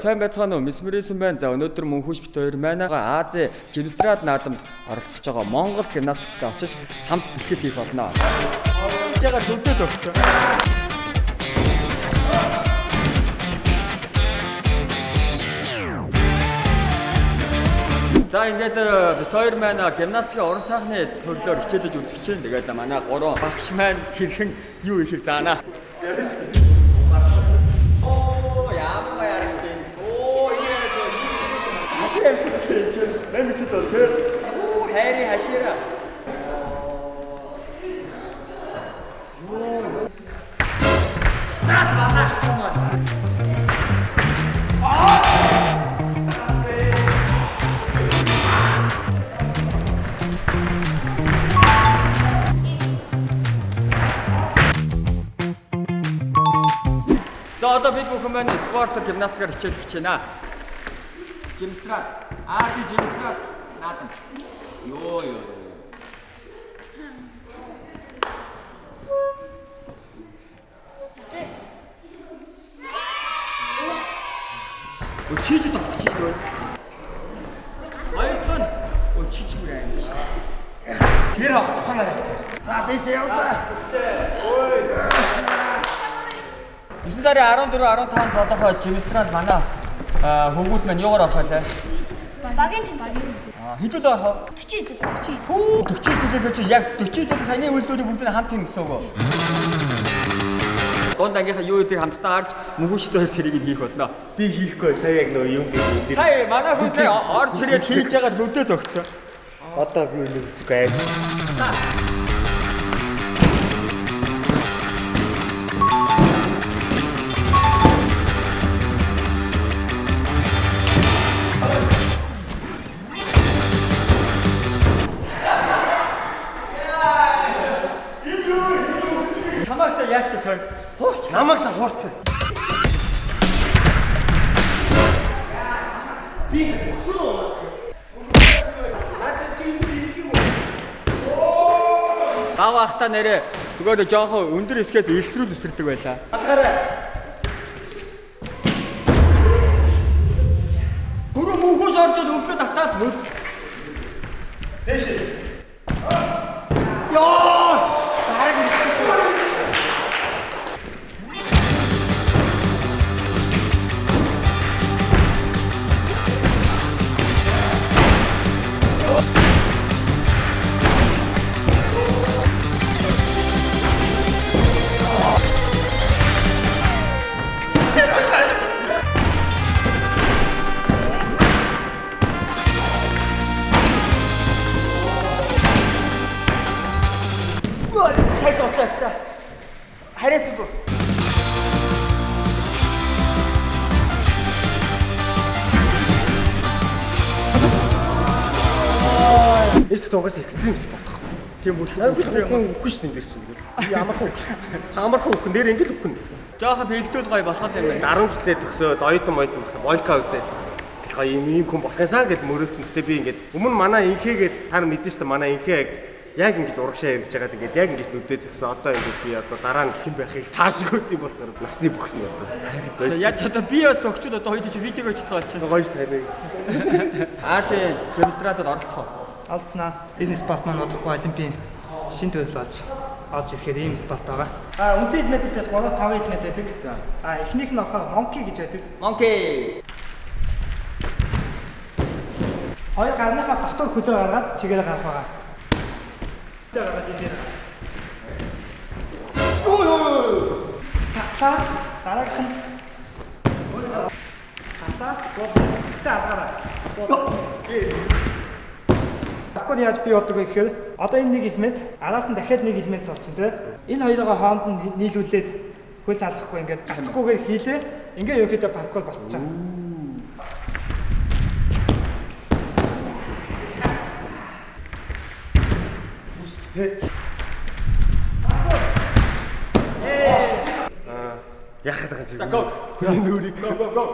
Сайн байцгаана уу? Мисмэрсэн байна. За өнөөдөр мөнхөш бит хоёр маань Ази гимнастрад наадамд оролцож байгаа Монгол гимнастиктай очиж хамт бэлтгэл хийх болно. Яга төвдөө зогссон. За ингээд бит хоёр маань гимнастикийн уран сайхны төрлөөр хичээлж үзэх чинь. Тэгээд манай гурван багш маань хэрхэн юу хийхийг заана. Оо ямар гоё яригдэн. Оо яаж хашир амссан чи. Мэн битэд бол тий. Оо хайри хашира. Йоо. Наач манай хатмаа. За одоо бид бүхэн маань спорт гимнастикаар хичээлэх гэж байна. Гимнастрад. Аа тий гимнастрад наадам. Йоо ёо. Өө чи чи тогтчих шүү. Хоёр дахь нь өө чи чи бүр аим шүү. Тэр авах тухайн арай. За дээшээ яваа. 9 сарын 14 15-нд болох гимнастрад манай хөвгүүд маань юугаар орох вэ? Багийн тэмцээн. Аа хэдүүл орох вэ? 40 хэдэл 40. Хүү 40 хэдүүлээр чи яг 40 хэдүүл саяны үйлдвэрийг бүгд нь хамт хийн гэсэн үг үү? Дунд ангийнхаа юу гэдгийг хамтдаа харж мөнхөштэй хоёр тэрийг нь хийх болно. Би хийхгүй сая яг нөө юм би. Сая манай хүн сая орж ирээд хийж байгаад нүдээ зөгцөө. Одоо би өнөө үзэхгүй айж. Чамайг сая яаштай сая хуурч Намайг сан хуурцсан. Би өгсөн. Бага ахта нэрээ зүгээр жоохон өндөр хэсгээс элсрүүл үсэрдэг байлаа. Алгаарай. Түрүү мөнхөс орж ид өнгө татаад нүд. Дээшээ. Йоо! Хайс уцаа. Харайсангүй. Эс тугаас экстрим спорт байхгүй. Тийм бүр Хүн үхэн шүү дээ энэ чинь. Би амархан үхэн шүү. Амархан үхэн нэр ингээл үхэн. Жоохон бэлдүүл гоё болох юм байна. 10 жилээ төгсөөд оюутан моютан багта бойка үзэл. Гэл гоё ийм ийм хүн болох юмсан гэж мөрөөдсөн. Гэтэ би ингээд өмнө манай инхээгээд та нар мэдэн шүү дээ манай инхээ яг ингэж урагшаа эргэж байгаад ингээд яг ингэж нүдээ зөксөн. Одоо ингээд би одоо дараа нь хэн байхыг таашгүй юм болохоор насны бөхсөн одоо. Яаж одоо би бас зөгчүүд одоо хоёр чи видеого хийчих болчихно. Гоё шүү тань. Ази гимнастрадад оролцох уу? Алдснаа. Энэ спорт маань удахгүй олимпийн шин төрөл болж олж ирэхээр ийм спорт байгаа. А үндсэн элементүүдээс 3-5 элемент байдаг. За. А эхнийх нь болохоор monkey гэж байдаг. Monkey. Хоёр гарныхаа дотор хөлөө гаргаад чигээрээ гарах байгаа. Тэгээ гаргаад энэ дээр. Татаа дараагийнх нь татаа гэтээ алгаараа. Паркур яаж бий болдог вэ гэхээр одоо энэ нэг элемент араас нь дахиад нэг элемент цолчин тэ. Энэ хоёроо хооронд нь нийлүүлээд хөл салахгүй ингээд гацхгүйгээр хийлээ. Ингээ ерөнхийдөө паркур болчихоо. Яхаад байгаа юм чи. За go. Хүний нүрийг. Go go go.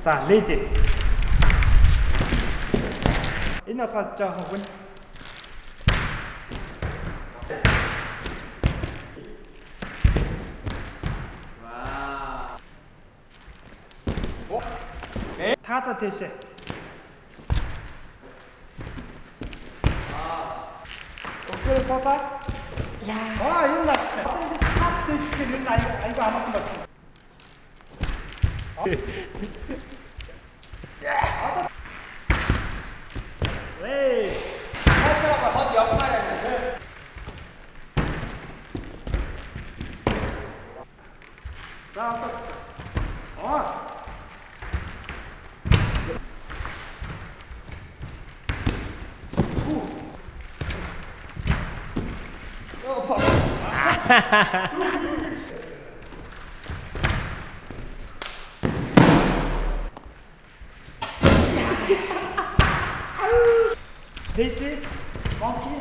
За, lazy. Энэ болохоор жоохон хүн. Тааза тийшээ. Өглөө суулаа. Яа. Аа, энэ наш. Одоо ингэ тааз тийш гэхээр энэ айгүй амархан болчихно. Одоо Вэй. Хаашаа хот явмаар байна те. За одоо. Аа. Lazy monkey.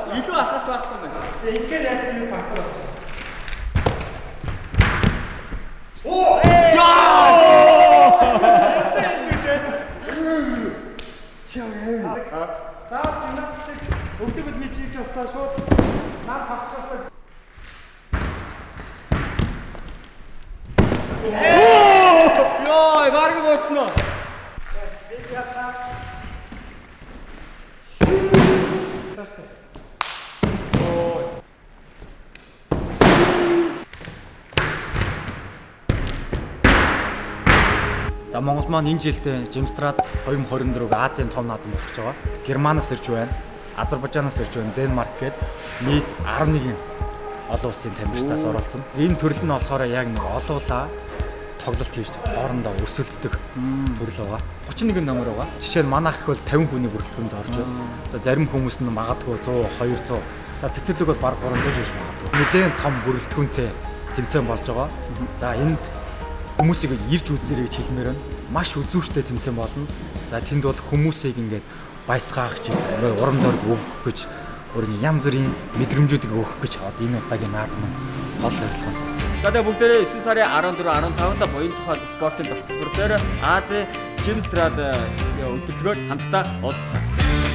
Илүү алхалт байхгүй юм байна. Тэгээ ингээр яг зөв паркур болчих. Оо! Яа! Чи яг аим. За гимнастик шиг өвдөг үлмий чийх ёстой шууд нам тавих ёстой. Йой, бараг бууцсан уу? Бис ятаа. Тааштай. За Монгол маань энэ жилдээ Жимстрад 2024 Азийн том наадам болох гэж байгаа. Германаас ирж байна, Азербайджанаас ирж байна, Денмарк гээд нийт 11 олон улсын тамирчдаас оролцсон. Энэ төрөл нь болохоор яг нэг олуулаа тоглолт хийж хоорондоо өрсөлддөг төрөл байгаа. 31 номер байгаа. Жишээ нь манайх их бол 50 хүний бүрэлдэхүүнд орж байна. За зарим хүмүүс нь магадгүй 100, 200. За цэцэрлэг бол бараг 300 шиш магадгүй. Нилээн том бүрэлдэхүүнтэй тэмцээн болж байгаа. За энд хүмүүсийг ирж үзээрэй гэж хэлмээр байна. Маш үзүүштэй тэмцээн болно. За тэнд бол хүмүүсийг ингээд баясгаах гэж, урам зориг өгөх гэж, өөр ингэ янз бүрийн мэдрэмжүүдийг өгөх гэж одоо энэ удаагийн наадам нь гол зорилго нь. За тэгээ бүгдээрээ 9 сарын 14, 15-нд буян тухай спортын зохицолбор дээр Азийн Жимстрад өдөрлөгөөр хамтдаа уулзцгаая.